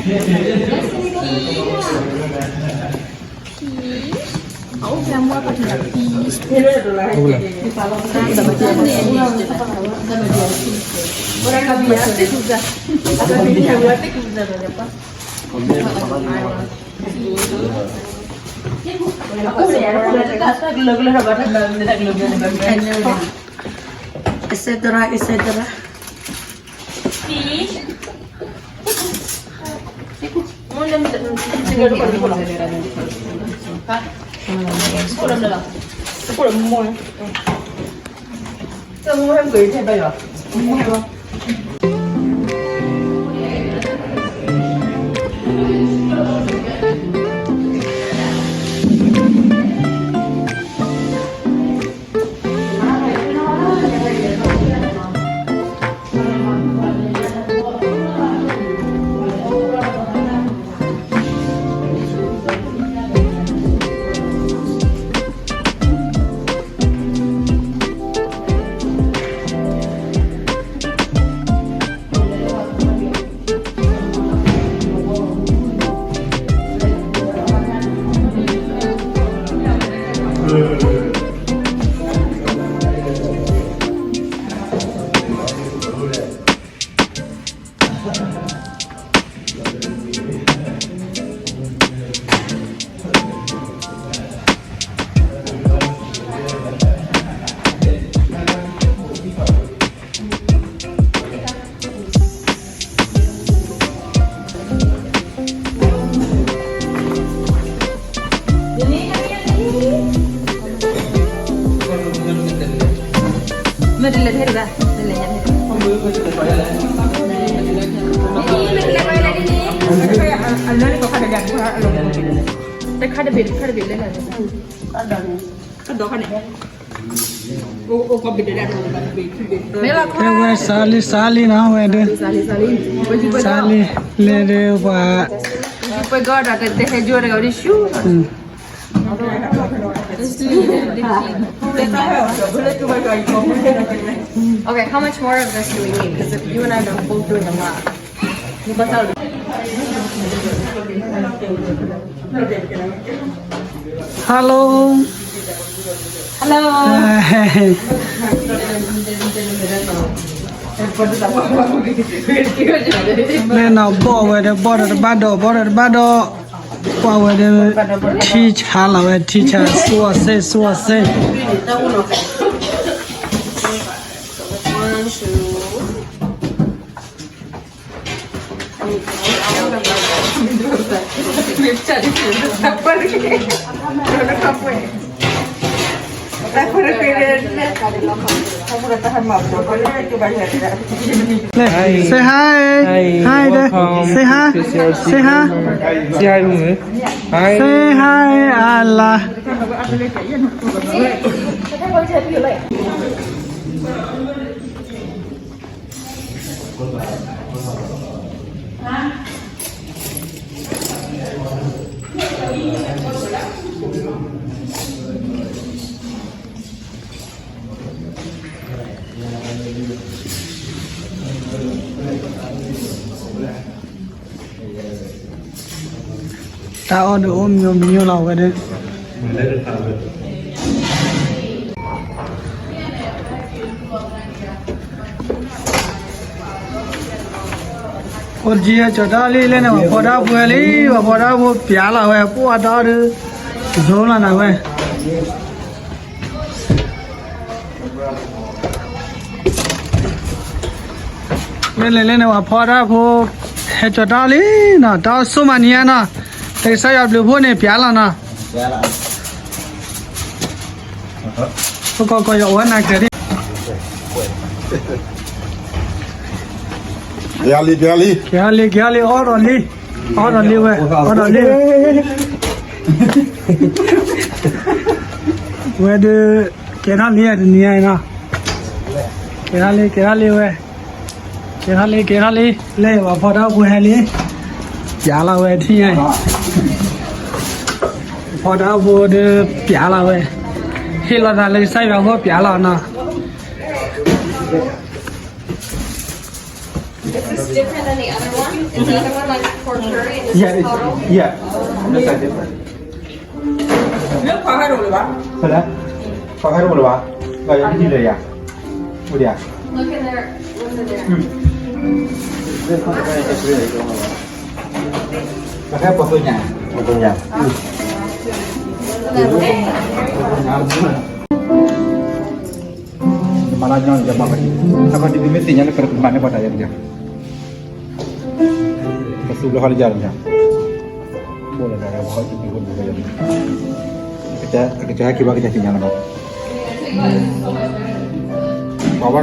Peace. Peace. Peace. Etcetera, etcetera.တဲဝဲစါလံ စါလံနီၤ ဝဲဒၣ်, စါလံ လဲၤဒၣ်ပှၤ, ပှၤဂီၢ်ဒီးတဟဲယိတဂၤဒ်ဆူ Okay, how much more of this do we need? Because if you and I are both doing a lot. Hello. Hello. မ့ၢ်နီၤ ဘီၣ်ဝဲဒီး ဘီၣ်ဒီးတဘၣ်ဒီး ဘီၣ်ဒီးတဘၣ်ဒီး, ကွၢ်ဝဲဒီး ထံဆါလီၤဝဲ ထံဆါ စိၢ်အီၤစ့ၢ် စိၢ်အီၤစ့ၢ်. Say hi. Hi. Hi there. Say hi. Say hi. Say hi. Say hi, Ala. Tao de ome ome nyo la wede. Ojie cota li lene wa poda pue li, wa poda pu piala we pu ada de. Zola na we. Lele lene wa poda pu, he cota li, no, ta suma nia no. Te sa ya blue pu ne piala no. Ko ko ko yo wa na ke di. Ke ali, ke ali. Ke ali, ke ali, oro li. Oro li we, oro li. Wede, ke na li ya ni ya na. Ke na li, ke na li we. Ke na li, ke na li. Le wa poda pu he li. Piala we ti ya. Poda pu de piala we. Hi lo na le sa ya pu piala na. Is this different than the other one? Is that the one like for curry? Is this Yeah, it's, powder? Yeah. That's a different. မ့ၢ်ခွါဟဲဒိၣ်လၢၤဘၣ်. ဖဲလဲၣ်, ခွါဟဲဒိၣ်လၢၤဘၣ်. ဘၣ်ယိၣ်ဒ်လဲၣ်ယၤ. အိၣ်ဒံးဧါ. Look in there. What's in there? ဟွန်း. ဘၣ်ဟဲပိာ်သ့ၣ်ညါ, ပိာ်သ့ၣ်ညါ. မၤလၢညီနုၢ်ယမၤက, အခီဒ်မ့ၢ်သ့ၣ်ညါလၢပကမၤန့ၢ်ပှၤတၢ်ယဲၢ်န့ၣ်, ပသူလၢဟီၣ်လၢယၤန့ၣ်, ဘိလၢနၤ အကစၢ်ဟဲက့ၤဘၣ်ကစၢ်သ့ၣ်ညါလီၤဘၣ်, ပှၤဘၣ်နီၢ်နီၢ်တအီၣ်ဝဲဘၣ်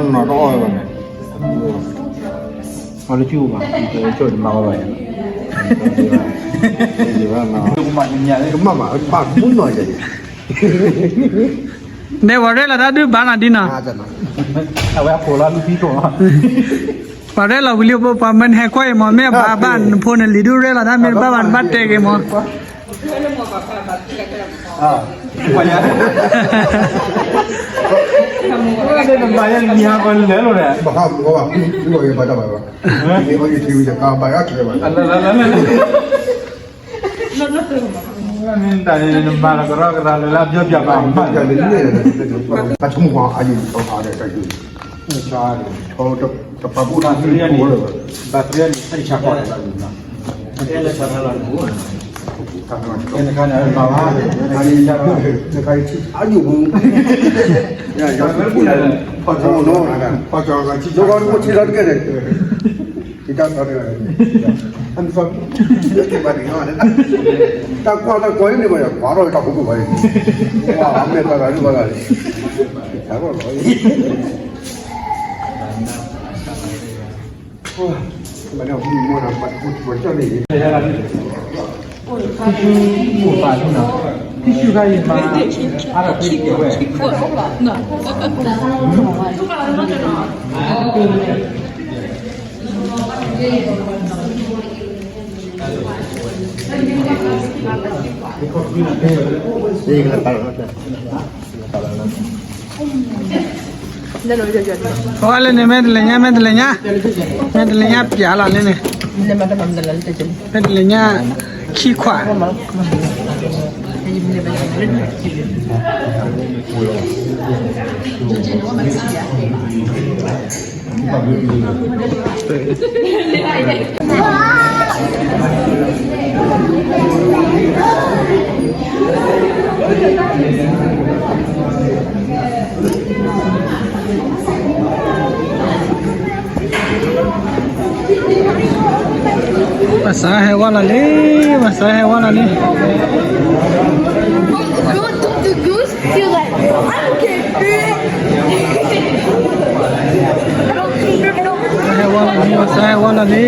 န့ၣ်, အီၣ်လၢကၠူဘၣ်, ကၠူမၤအီၣ်ဘၣ်, ကမၤမး ဘၣ်မူနီၢ်ယဲၢ် နဲဝဲရဲၣ်လီၤတၢ်ဒုးဘၣ်နၤဒ်နီၤ, အဝဲအဖိလီၤလူၢ်ဖံးခိၣ်, ပှၤရဲၣ်လီၤဝံၤလံ ပှၤမၢနဟဲကွၢ်အံၤမး မ့ၢ်အဘၣ်ဘၣ်နဖိနလံၤဒုးရဲၣ်လီၤတၢ် မ့ၢ်တဘၣ်ဘၣ်နဘၣ်တဲက့ၤမး, နမၤယဲၢ်နံၤဟါကီလဲၤလိာ်န့ၣ်, ဘၣ်ဃးမူဘၣ်, မ့ၢ်အီၣ်ယထံဝံၤယကါဘၣ်ယါကဲဘၣ်, နမၤလီၤကရီကရီလၢအဘျီဘျီဘၣ်, ဘၣ်ဆိကမိၣ်အါယံၤ, တပာ်ဘိၣ်တၢ်သံန့ၣ်, ဘၣ်သ့ၣ်န့ၣ် တၢ်ဆါကီၢ်, တၢ်ဆါကီၢ်, တခါန့ၣ်, တခါန့ၣ်, ပှၤကၠီၤ, ပှၤကၠီၤ, ပှၤကၠီၤ, တၢ်ကွၢ်တၢ်ကွၢ်န့ၣ်ဘၣ်ယၤ ကွၢ်ထီၣ်တၢ်ကိးအံၤန့ၣ်ဘၣ်ယၤ ကွၢ်ထီၣ်တၢ်ကိးကိးဘၣ်န့ၣ်, ဝါ မ့ၢ်တၢ်တၢ်န့ၣ်ဘၣ်ဂၤန့ၣ်, တၢ်လီၤလီၤ, မ့ၢ်မ့ၢ်ပှၤတၢ်ကိးကိးကၠီၣ်န့ၣ်, ထံၣ်ဆူၣ်ပာ်ထူၣ်နီၤ, ထံၣ်ဆူၣ်ခါအံၤမး, အါထီၣ်ထံၣ်က့ၤဝဲ အဝဲလၢန့ၣ် မ့ၢ်တလဲၤညါ မ့ၢ်တလဲၤညါ, မ့ၢ်တလဲၤညါပျးလီၤလၢန့ၣ်, မ့ၢ်တလဲၤညါခံခွး ပှၤစးဟဲဝါလီၤလံ, ပှၤစးဟဲဝါလီၤလံ. He was like, I'm okay, bitch. ဟဲဝါလီၤလံ, ပှၤစးဟဲဝါလီၤလံ.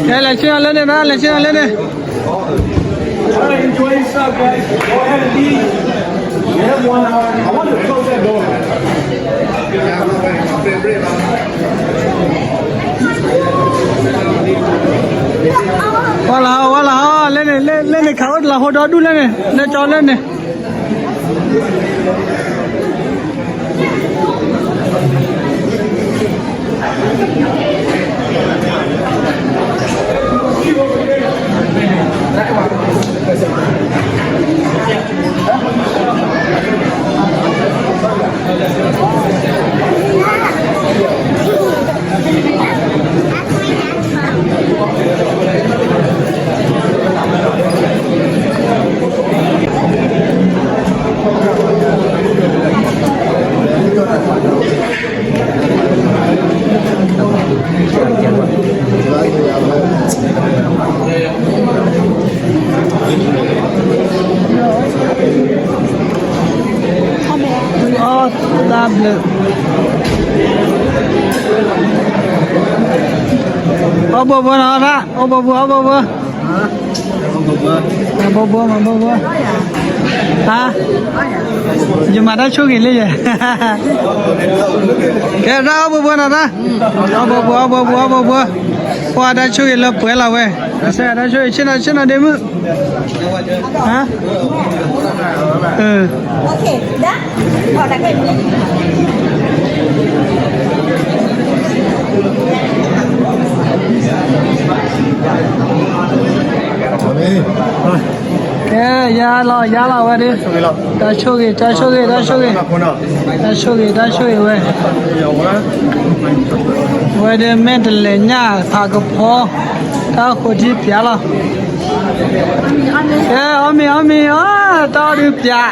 ဟဲ လဲၤဆ့ၣ်နီၤလၢန့ၣ်ဒီး လဲၤဆ့ၣ်နီၤလၢန့ၣ်. All right, enjoy yourself, guys. Go ahead and leave. You have one hour. I want to close that door. ဝါလီၤဟီ ဝါလီၤဟီ လၢန့ၣ် လၢန့ၣ် ခးအိၣ်တလးဟိဒီဒူၣ်လၢန့ၣ် လၢကၠီလၢန့ၣ်. အီၣ်တၢ်ဘျုး. အိၣ်ဘိဘိနီၤ, အိၣ်ဘိဘိ, အိၣ်ဘိဘိ, မၤဘိဘိ, မၤဘိဘိ, ဟါ, ယမၤတၢ်ဆိၣ်ဂ့ၤလၢယဲ, ကဲ တၢ်အိၣ်ဘိဘိနီၤ, တၢ်, အိၣ်ဘိဘိ, အိၣ်ဘိဘိ, အိၣ်ဘိဘိ, ပှၤတၢ်ဆိၣ်ဂ့ၤလၢပှဲၤလီၤဝဲ, ကစၢ်ယွၤတၢ်ဆိၣ်ဂ့ၤ ဆ့ၣ်နီၤ ဆ့ၣ်နီၤဒ့မုၣ် ဟါ, အၢ ကဲ ယၤလီၤ ယၤလီၤဝဲဒၣ်, တၢ်ဆိၣ်ဂ့ၤ တၢ်ဆိၣ်ဂ့ၤ တၢ်ဆိၣ်ဂ့ၤ, တၢ်ဆိၣ်ဂ့ၤ တၢ်ဆိၣ်ဂ့ၤဝဲ, ဝဲဒၣ်မ့ၢ်တလဲၤညၣ်ဖးကဖီ, တၢ်ဃိးထံပျးလီၤ, ကဲ အီၣ်မ့ၤ အီၣ်မ့ၤ အီၣ် တၢ်အီၣ်ဒုးပျး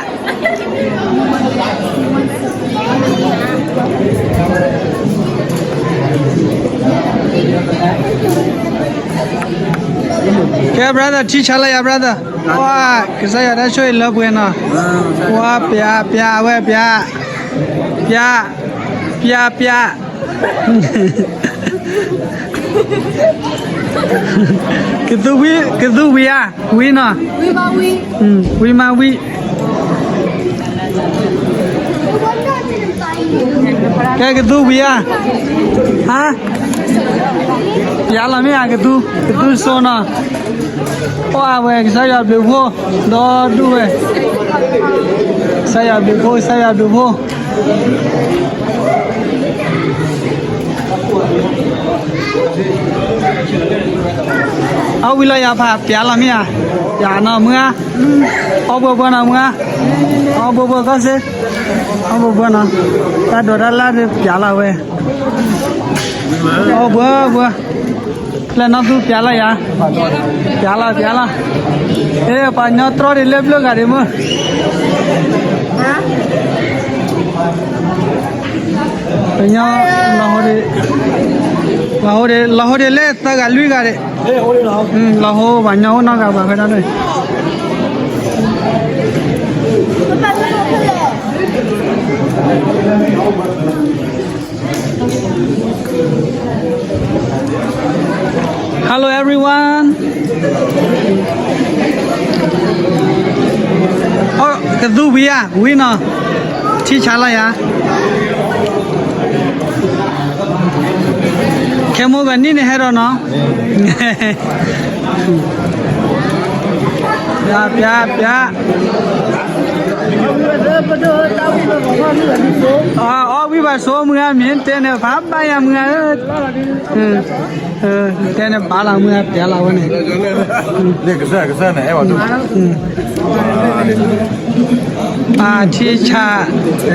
ကဲ brother ထံဆါလၢယၤ brother, ဝါ, ကစၢ်ယွၤတၢ်ဆိၣ်ဂ့ၤလၢပှဲၤနီၤ, ဝါ ပျး ပျး အဝဲပျး, ပျး, ပျး ပျး ကသူဝံၤ ကသူဝံၤဧါ, ဝံၤနီၤ, ဝံၤမးဝံၤ, ကဲကသူဝံၤဧါ, ဟါ, ပျးလီၤမ့ၢ်ဧါ ကသူ, ကသူစိနီၤ, ပှၤဝဲကစၢ်ယွၤဘျုးဖှိၣ်, ဒီဒူၣ်ဝဲ, ကစၢ်ယွၤဘျုးဖှိၣ် ကစၢ်ယွၤဘျုးဖှိၣ် အီၣ်ဝံၤလီၤယၤဖးပျးလီၤမ့ၢ်ဧါ, ယၤနီၤမုၢ်ဧါ, အီၣ်ဘှီဘှီနီၤမုၢ်ဧါ, အီၣ်ဘှီဘှီကီၢ်စ့, အီၣ်ဘှီဘှီနီၤ, တၢ်ဒိးတၢ်လၢ်ဒုးပျးလီၤဝဲ, အီၣ်ဘှီဘှီ, လၢနီၢ်သူပျးလီၤယၤ, ပျးလီၤပျးလီၤ, အ့ ပှၤညီတြီဒံးလၢဘျုးဂၤဒံးမုၢ် ပညီ, လီၤဟိဒံး, လီၤဟိဒံး လီၤဟိဒံးလၢသၢဂၤလွံၢ်ဂၤဒံး, လီၤဟိပှၤညီအိၣ်နီတဂၤဘၣ်ဖဲဒၣ်န့ၣ်. Hello everyone. ကသူဝံၤဧါ, ဝံၤနီၤ, ထံဆါလီၤယၤ, ခဲမိၢ်ဂၤနံၣ်န့ၣ်ဟဲဒီးနီၤ, ပျးပျးပျး, အီၣ်ဝံၤဘၣ်ဆိမုၢ်ဧါ, မ့ၢ်တဲန့ၣ်ဖးဘၣ်ယၤမုၢ်ဧါ, တဲန့ၣ်ဘၣ်လီၤမုၢ်ဧါ ပျးလီၤဝဲန့ၣ်, ပၢ်ထံဆါ, အီၣ်ဘ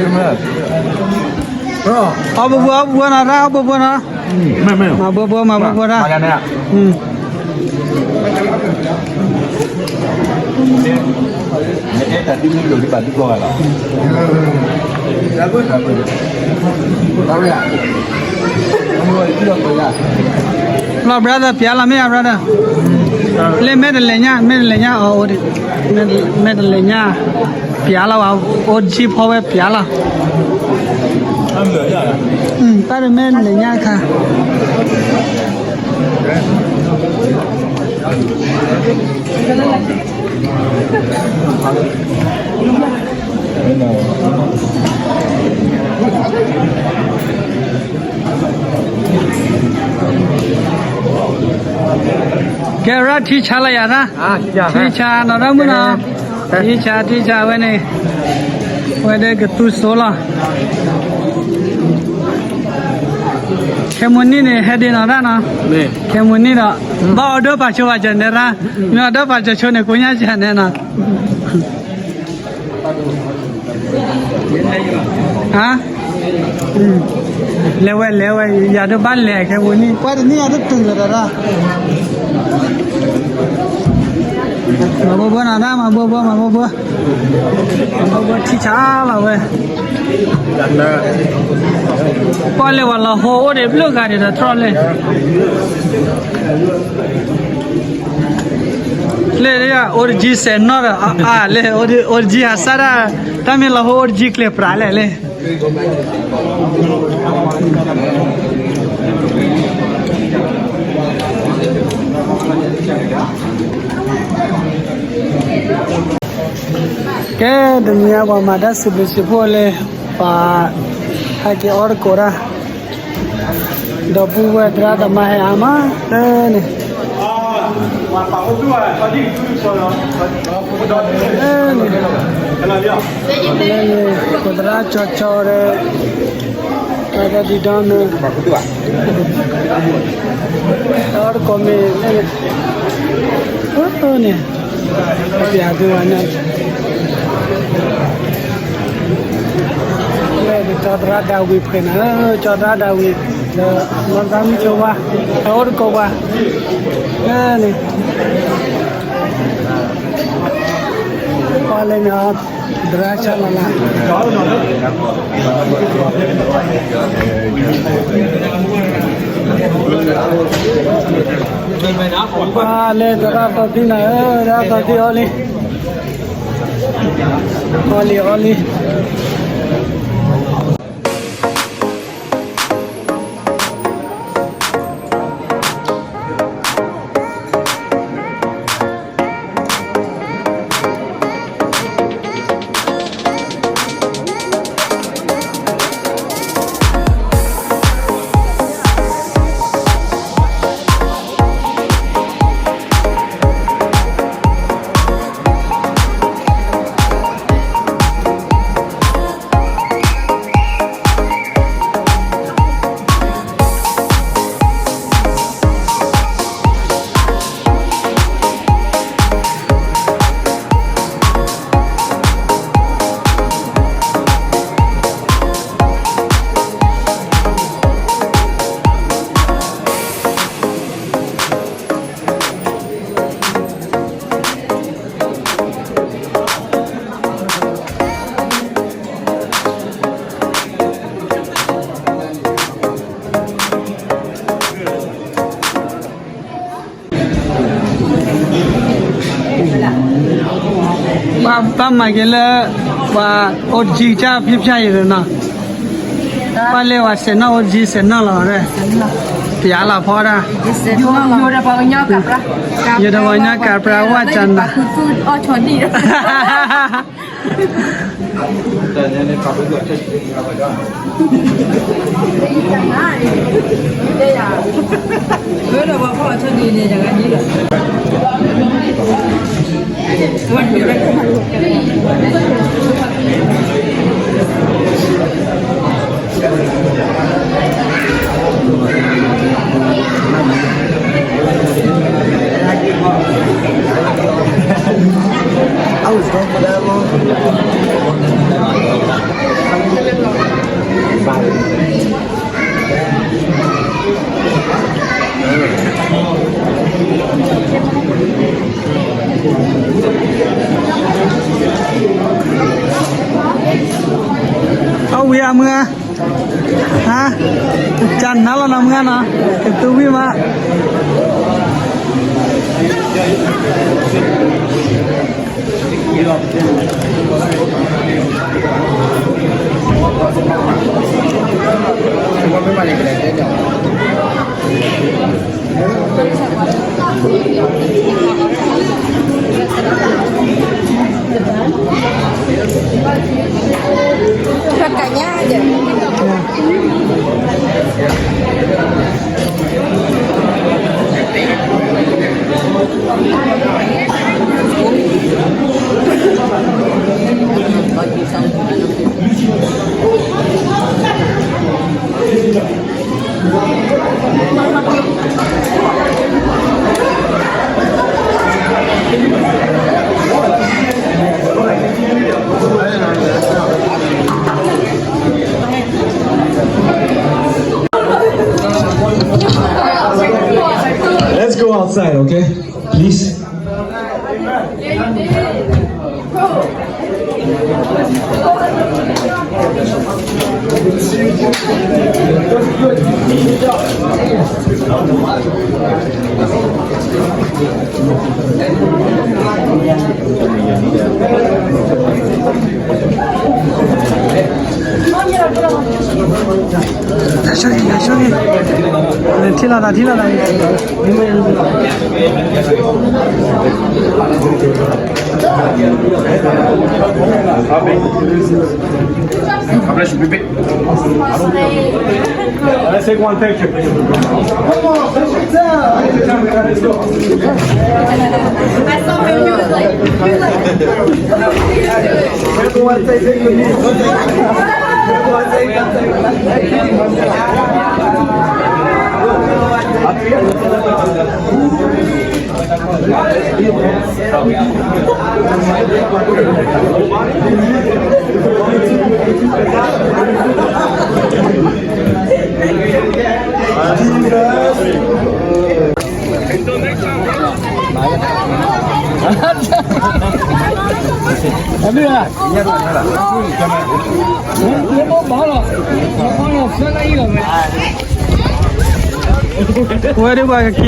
ိဘိအီၣ်ဘိဘိနီၤ, တၢ်အီၣ်ဘိဘိနီၤ, မၤဘိဘိမၤဘိဘိတၢ် လီၤ brother ပျးလီၤမ့ၢ်ဧါ brother, လၢမဲာ်တလဲၤညါ မဲာ်တလဲၤညါအီၤအိၣ်ဒံး, မဲာ်တလဲၤညါ ပျးလီၤဝဲ အိၣ်ကံၢ်ဖီဝဲပျးလီၤ, တၢ်တမဲာ်တလဲၤညါအခါ ကဲ ရၣ်ထံဆါလၢယၤတၢ်, ထံဆါနီၤ တၢ်မုၣ်နီၤ, ထံဆါ ထံဆါဝဲန့ၣ်, ဝဲဒၣ်ကသူစိလီၤ, ခဲမုၢ်နံၤန့ၣ် ဟဲဒ်နီၤတၢ်နီၤ, ခဲမုၢ်နံၤဒီး ဘၣ် order ပာ်ဆိပာ်စၢၤနဲဒၣ်, မ့ၢ် order ပာ်စၢၤဆိန့ၣ် ကိညါစၢၤနဲနီၤ ဟါ, လဲၤဝဲ လဲၤဝဲ ယၤဒိးဘၣ်လဲၤခဲမုၢ်နံၤ ပှၤတနံၣ်အတတုၤလၢၤဒီးတၢ်, မၤဘိဘိနီၤတၢ် မၤဘိဘိ မၤဘိဘိ, မၤဘိဘိထံဆါလီၤဝဲ, ပှၤလဲၤဝဲလီၤဟိအိၣ်ဒံးဘျုးဂၤဒံးဒီးတြီလဲၣ် လၢ အိၣ်တကံၢ်စဲးနီၣ်ဒီး အါ လၢ အိၣ်တကံၢ်ဟးစၢ်ဒၣ် တၢ်မ့ၢ်လီၤဟိအိၣ်တကံၢ်ကျဲၤပြးလဲၣ်လၢ တနံၤအံၤပှၤမၤတၢ်စံးဘျုးစံးဖှိၣ်လၢ ပှၤဟဲက့ၤအီၣ်တကိးတၢ်, ဒီပုၢ်ဝဲၢ်သရၣ်သမါဟဲအါမးလၢန့ၣ်, လၢန့ၣ်, လၢန့ၣ် ပသရၣ်ကၠီကၠီဒီး တၢ်ဒ်ဒီးန့ၣ်, တၢ်အီၣ်တကိးမ့ၢ်န့ၣ်, န့ၣ်, ပျးသုဝဲန့ၣ်, လၢကၠီသရၣ်ဒၤဝံးဖှဲးနၤ, ကၠီသရၣ်ဒၤဝံး, ဒီးလီသရၣ်မုၣ်ဆိဝါ, တၢ်အီၣ်တကိးပှၤ, န့ၣ်, ပှၤလဲၤန့ၣ်, သရၣ်ဆၣ်လီၤလၢ ပှၤလဲၤသရၣ်သီသံနၤဧၢ, သရၣ်သီသံအီၣ်လံ, အီၣ်လံအီၣ်လံ. ပှၤဘၣ်မၤက့ၤလၢ ပှၤအိၣ်တကံကစၢ်ဖျါဖျါအံၤဒီးနီၤ, ပှၤလဲၤဝဲစဲးနီၣ်အိၣ်တကံစဲးနီၣ်လီၤ, ပယါလီၤဖီဒၣ်, ယိၤဒီးပှၤကညီကးပြးဝဲကနၤ I was gone for that long. Ɔ wံၤအမုၢ်ဧါ, ဟါ, ကနၤလီၤနီၤမုၢ်ဧါနီၤ, ကသူဝံၣ်မး. Let's go outside, okay? Please. ဆိက့ၤ ဆိက့ၤ ထံၣ်လိာ်သး ထံၣ်လိာ်သး Let's say one, thank you. Everyone say thank you. Everyone say thank you.ဝဲဒၣ်ပှၤကက့ၤလီၤ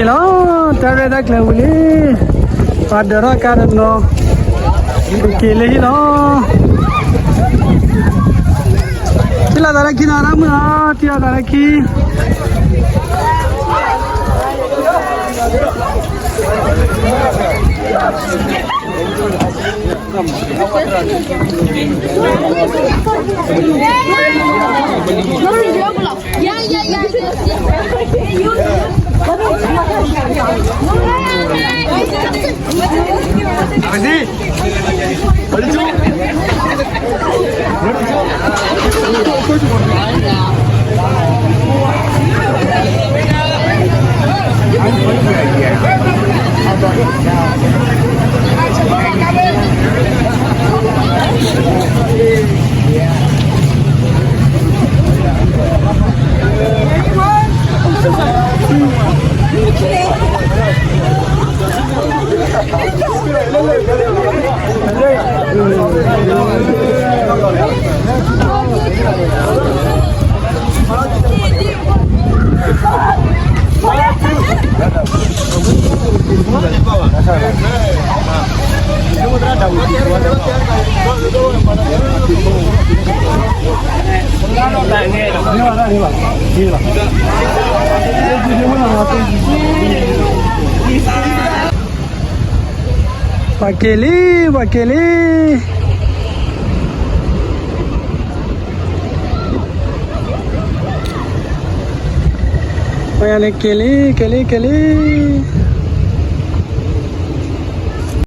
တၢ်ရဲၣ်တၢ်ကျဲၤဝံၤလံ ပှၤဒၢးထီၣ်ကါတနီၤ ကက့ၤလၢဟံၣ်လီၤ ထံၣ်လိာ်သးလၢခံနီၤ တၢ်မုၢ်လီၤ ထံၣ်လိာ်သးလၢခံ ပှၤက့ၤလံ ပှၤက့ၤလံ ပှၤက့ၤလံ က့ၤလံ က့ၤလံ